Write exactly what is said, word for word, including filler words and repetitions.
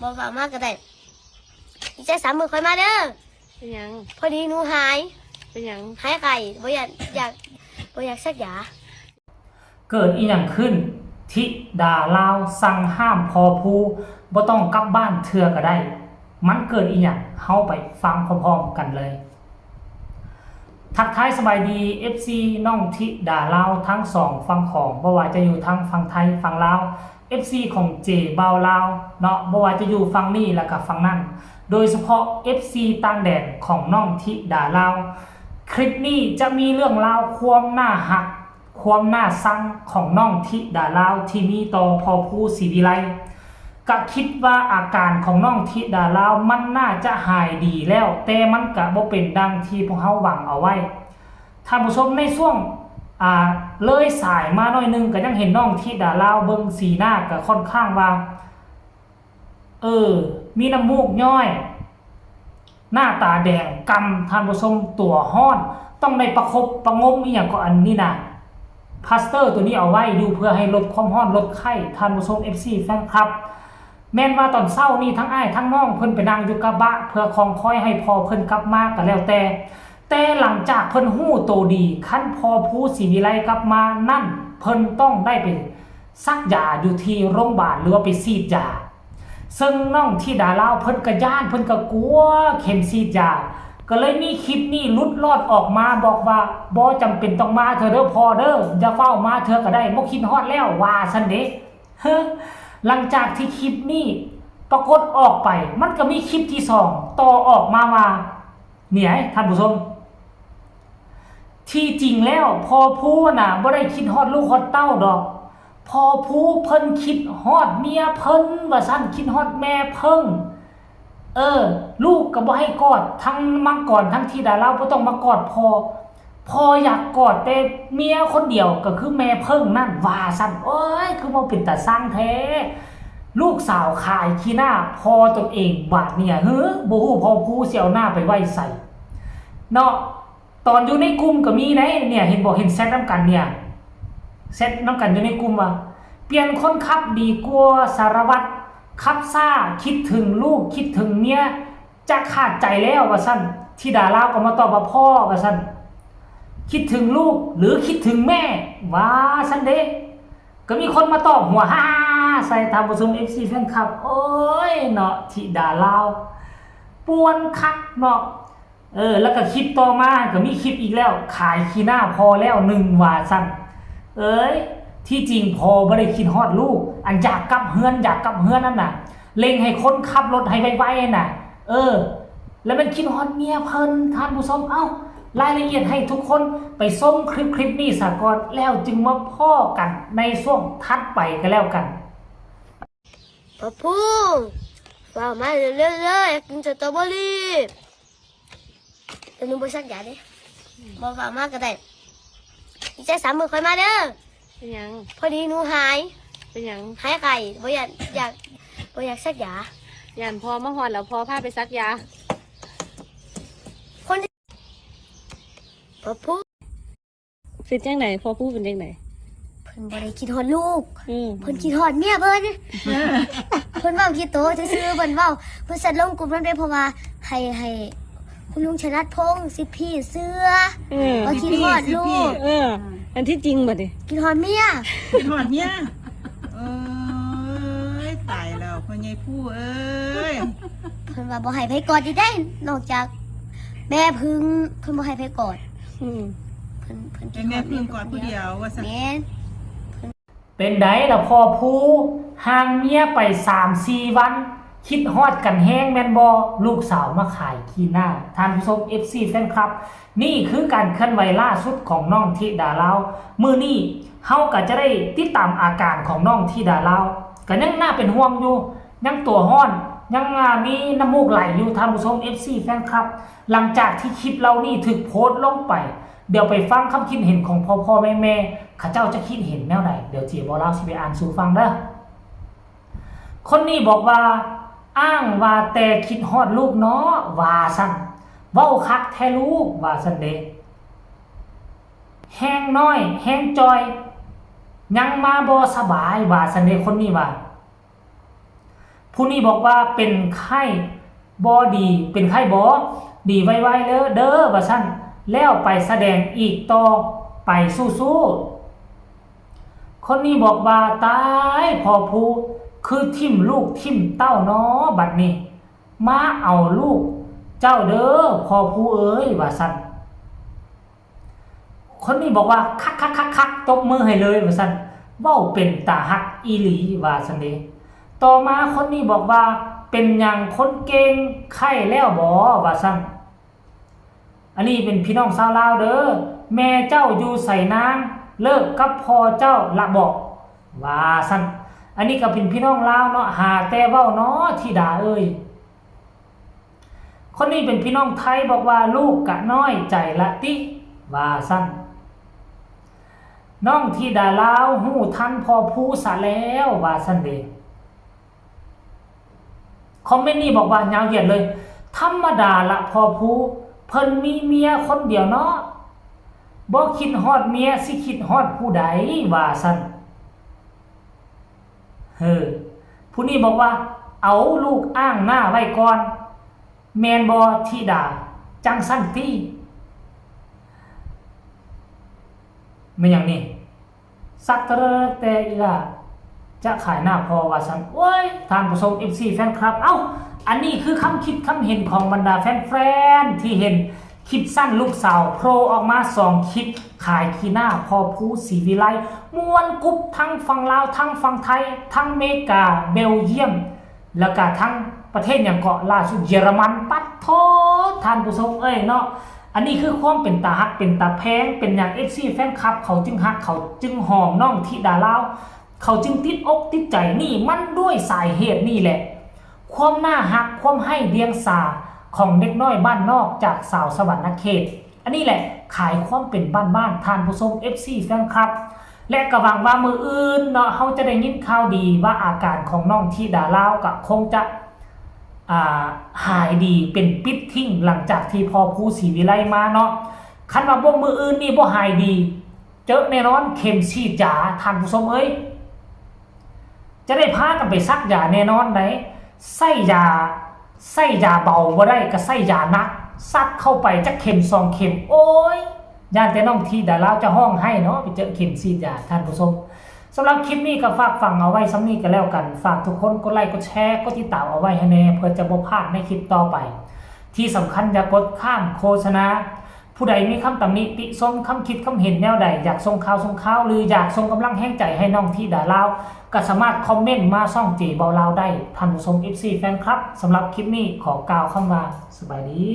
บ่ฟ้าวมาก็ได้ อีกจักสามมื้อค่อยมาเด้อ เป็นหยัง พอดีหนูหาย เป็นหยัง หายไข้ บ่อยาก อยาก บ่อยากสักยา เกิดอีหยังขึ้น ธิดาลาวสั่งห้ามพ่อภู บ่ต้องกลับบ้านเทื่อก็ได้ มันเกิดอีหยัง เฮาไปฟังพร้อมๆกันเลย ทักทายสบายดี เอฟซี น้องธิดาลาวทั้งสองฝั่งของ บ่ว่าจะอยู่ทางฝั่งไทยฝั่งลาว เอฟซี ของเจบ่าวลาวเนาะ บ่ว่าจะอยู่ฝั่งนี้แล้วก็ฝั่งนั้น โดยเฉพาะ เอฟซี ต่างแดนของน้องธิดาลาว คลิปนี้จะมีเรื่องราวความน่าฮัก ความน่าซังของน้องธิดาลาวที่มีต่อพ่อภูศรีวิไล ก็คิดว่าอาการของน้องธิดาลาวมันน่าจะหายดีแล้ว แต่มันก็บ่เป็นดังที่พวกเฮาหวังเอาไว้ ท่านผู้ชม ในช่วง อ่า เลยสายมาหน่อยหนึ่งก็ยังเห็นน้องธิดาลาวเบิ่งสีหน้าก็ค่อนข้างว่า เออ มีน้ำมูกย้อย หน้าตาแดงกำ ท่านผู้ชม ตัวฮ้อน ต้องได้ประคบประหงมอีหยังก็อันนี้นะ พลาสเตอร์ตัวนี้เอาไว้อยู่เพื่อให้ลดความฮ้อนลดไข้ ท่านผู้ชม เอฟซี แฟนคลับ แม่นว่าตอนเช้านี่ทั้งอ้ายทั้งน้องเพิ่นไปนั่งอยู่กระบะ เพื่อคอยคอยให้พ่อเพิ่นกลับมาก็แล้วแต่ แต่หลังจากเพิ่นฮู้โตดี คันพ่อภูศรีวิไลกลับมานั่น เพิ่นต้องได้ไปสักยาอยู่ที่โรงพยาบาล หรือว่าไปฉีดยา ซึ่งน้องธิดาลาวเพิ่นก็ย้าน เพิ่นก็กลัวเข็มฉีดยา ก็เลยมีคลิปนี้หลุดลอดออกมาบอกว่า บ่จำเป็นต้องมาเทื่อเด้อพ่อเด้อ อย่าฟ้าวมาเทื่อก็ได้ บ่คิดฮอดแล้ว ว่าซั่นเด้ เฮ้อ หลังจากที่คลิปนี้ปรากฏออกไป มันก็มีคลิปที่สองต่อออกมาว่า เนี่ย ท่านผู้ชม ที่จริงแล้วพ่อภูน่ะบ่ได้คิดฮอดลูกฮอดเต้าดอก พ่อภูเพิ่นคิดฮอดเมียเพิ่น ว่าซั่น คิดฮอดแม่เพิ่น เออ ลูกก็บ่ให้กอด ทั้งมังกรทั้งธิดาลาวบ่ต้องมากอดพ่อ พ่ออยากกอดแต่เมียคนเดียวก็คือแม่เพิ่นนั่น ว่าซั่น โอ้ย คือบ่เป็นตาซังแท้ ลูกสาวขายขี้หน้าพ่อตนเอง บาดเนี่ย เฮ้อ บ่ฮู้พ่อภูสิเอาหน้าไปไว้ไสเนาะ ตอนอยู่ในกลุ่มก็มีเด้ เนี่ย เห็นบ่ เห็นแชทนำกันเนี่ย แชทนำกันอยู่ในกลุ่มว่า เปลี่ยนคนขับดีกว่าสารวัตร ขับช้า คิดถึงลูก คิดถึงเมีย จะขาดใจแล้ว ว่าซั่น ธิดาลาวก็มาตอบว่า พ่อ ว่าซั่น คิดถึงลูกหรือคิดถึงแม่ ว่าซั่นเด้ ก็มีคนมาตอบหัวฮ่าๆใส่ ท่านผู้ชม เอฟซี แฟนคลับ โอ้ยเนาะ ธิดาลาว ป่วนคักเนาะ เออ แล้วก็คลิปต่อมาก็มีคลิปอีกแล้ว ขายขี้หน้าพ่อแล้วหนึ่ง ว่าซั่น เอ้ย ที่จริงพ่อบ่ได้คิดฮอดลูก อันอยากกลับเฮือน อยากกลับเฮือนนั่นน่ะ เร่งให้คนขับรถให้ไวๆน่ะ เออ แล้วมันคิดฮอดเมียเพิ่น ท่านผู้ชม เอ้า รายละเอียดให้ทุกคนไปชมคลิปคลิปนี้ซะก่อน แล้วจึงมาพ้อกันในช่วงถัดไปก็แล้วกัน พ่อภู ฟ้าวมาเร็วๆเลย อยากกินสตรอเบอรี่ แต่หนูบ่สักยาเด้ บ่ฟ้าวมาก็ได้ อีกจักสามมื้อค่อยมาเด้อ เป็นหยัง พอดีหนูหาย เป็นหยัง หายไข้ บ่อยาก อยาก บ่อยากสักยา ย่านพ่อมาฮอดแล้วพ่อพาไปสักยา คน พ่อภู เป็นจังได๋ พ่อภูเป็นจังได๋ เพิ่นบ่ได้คิดฮอดลูก อืม เพิ่นคิดฮอดเมียเพิ่น เพิ่นเว้าขี้โตซื่อๆ เพิ่นเว้า เพิ่นแชทลงกลุ่มนำเด้ เพราะว่าให้ ให้คุณลุงชนัดพงษ์สิทธิ์พี่เชื่อ เออ ว่าคิดฮอดลูก เออ อันที่จริงบัดนี้ คิดฮอดเมีย คิดฮอดเมีย เอ้ย ตายแล้ว พ่อใหญ่ภูเอ้ย เพิ่นว่าบ่ให้ไผกอดอีกเด้ นอกจากแม่ผึ้ง เพิ่นบ่ให้ไผกอด อืม เพิ่น เพิ่นคิดฮอดแม่ผึ้งกอดผู้เดียวว่าซั่น แม่น เป็นใดล่ะพ่อภู ห่างเมียไปสามสี่วัน คิดฮอดกันแฮงแม่นบ่ ลูกสาวมาขายขี้หน้า ท่านผู้ชม เอฟซี แฟนคลับ นี่คือการเคลื่อนไหวล่าสุดของน้องธิดาลาว มื้อนี้เฮาก็จะได้ติดตามอาการของน้องธิดาลาว ก็ยังน่าเป็นห่วงอยู่ ยังตัวฮ้อน ยัง อ่า มีน้ำมูกไหลอยู่ ท่านผู้ชม เอฟซี แฟนคลับ หลังจากที่คลิปเหล่านี้ถูกโพสต์ลงไป เดี๋ยวไปฟังความคิดเห็นของพ่อๆ แม่ๆ เขาเจ้าจะคิดเห็นแนวใด เดี๋ยวเจบ่าวลาวสิไปอ่านสู่ฟังเด้อ คนนี้บอกว่า อ้างว่าแต่คิดฮอดลูกเนาะ ว่าซั่น เว้าคักแท้ลูก ว่าซั่นเด้ แฮงน้อย แฮงจ่อย ยังมาบ่สบาย ว่าซั่นเด้ คนนี้ว่า ผู้นี้บอกว่าเป็นไข้บ่ดี เป็นไข้บ่ดีไวๆเด้อเด้อว่าซั่น แล้วไปแสดงอีกต่อไปสู้ๆ คนนี้บอกว่าตายพ่อผู้คือถิ่มลูกถิ่มเต้าเนาะบัดนี้ มาเอาลูกเจ้าเด้อพ่อผู้เอ้ยว่าซั่น คนนี้บอกว่าคักคักคักคักตบมือให้เลยว่าซั่น เว้าเป็นตาฮักอีหลีว่าซั่นเด้ ต่อมาคนนี้บอกว่าเป็นหยังคนเก่งไข้แล้วบ่ว่าซั่น อันนี้เป็นพี่น้องชาวลาวเด้อ แม่เจ้าอยู่ไสนาง เลิกกับพ่อเจ้าละบ่ว่าซั่น อันนี้ก็เป็นพี่น้องลาวเนาะ หาแต่เว้าเนาะธิดาเอ้ย คนนี้เป็นพี่น้องไทยบอกว่าลูกกะน้อยใจละติว่าซั่น น้องธิดาลาวฮู้ทันพ่อผู้ซะแล้วว่าซั่นเด้ คอมเมนต์นี้บอกว่ายาวเหยียดเลย ธรรมดาละพ่อผู้ เพิ่นมีเมียคนเดียวเนาะ บ่คิดฮอดเมียสิคิดฮอดผู้ใดว่าซั่น เฮ้อ ผู้นี้บอกว่าเอาลูกอ้างหน้าไว้ก่อน แม่นบ่ธิดา จั่งซั่นติ แม่นหยังนี่ สักเตอะแต่อีหล่าจะขายหน้าพ่อว่าซั่น โอ้ย ท่านผู้ชม เอฟซี แฟนคลับ เอ้า อันนี้คือคำคิดคำเห็นของบรรดาแฟนๆที่เห็นคลิปสั้นลูกสาวโผล่ออกมาสองคลิป ขายขี้หน้าพ่อผู้ศรีวิไล ม่วนกรุบทั้งฝั่งลาวทั้งฝั่งไทย ทั้งเมกา เบลเยียม แล้วก็ทั้งประเทศหยังเกาะ ล่าสุดเยอรมัน ปัดโทษท่านผู้ชมเอ้ยเนาะ อันนี้คือความเป็นตาฮักเป็นตาแพง เป็นหยัง เอฟซี แฟนคลับเขาจึงฮัก เขาจึงหอมน้องธิดาลาว เขาจึงติดอกติดใจ นี่มันด้วยสาเหตุนี่แหละ ความน่าฮัก ความไห้เดียงสาของเด็กน้อยบ้านนอกจากสาวสวรรณเขต อันนี้แหละขายความเป็นบ้านๆ ท่านผู้ชม เอฟซี แฟนคลับ และก็หวังว่ามื้ออื่นเนาะ เฮาจะได้ยินข่าวดีว่าอาการของน้องธิดาลาวก็คงจะ อ่า หายดีเป็นปิดทิ้งหลังจากที่พ่อผู้ศรีวิไลมาเนาะ คันว่าบ่มื้ออื่นนี่บ่หายดี เจอแน่นอนเข็มฉีดยา ท่านผู้ชมเอ้ย จะได้พากันไปสักยาแน่นอนได ใส่ยา ใส่ยาเบาบ่ได้ก็ใส่ยาหนัก สักเข้าไปจักเข็มสองเข็ม โอ้ย ย่านแต่น้องธิดาลาวจะฮ้องไห้เนาะ ไปเจอเข็มฉีดยา ท่านผู้ชม สำหรับคลิปนี้ก็ฝากฝังเอาไว้ส่ำนี้ก็แล้วกัน ฝากทุกคนกดไลค์กดแชร์กดติดตามเอาไว้ให้แน่ เพื่อจะบ่พลาดในคลิปต่อไป ที่สำคัญอย่ากดข้ามโฆษณา ผู้ใดมีคำตำหนิติชม คำคิดคำเห็นแนวใด อยากส่งข่าวส่งข่าว หรืออยากส่งกำลังแฮงใจให้น้องธิดาลาว ก็สามารถคอมเมนต์มาช่องเจเบาลาวได้ ท่านผู้ชม เอฟซี แฟนคลับ สำหรับคลิปนี้ขอกล่าวคำว่าสบายดี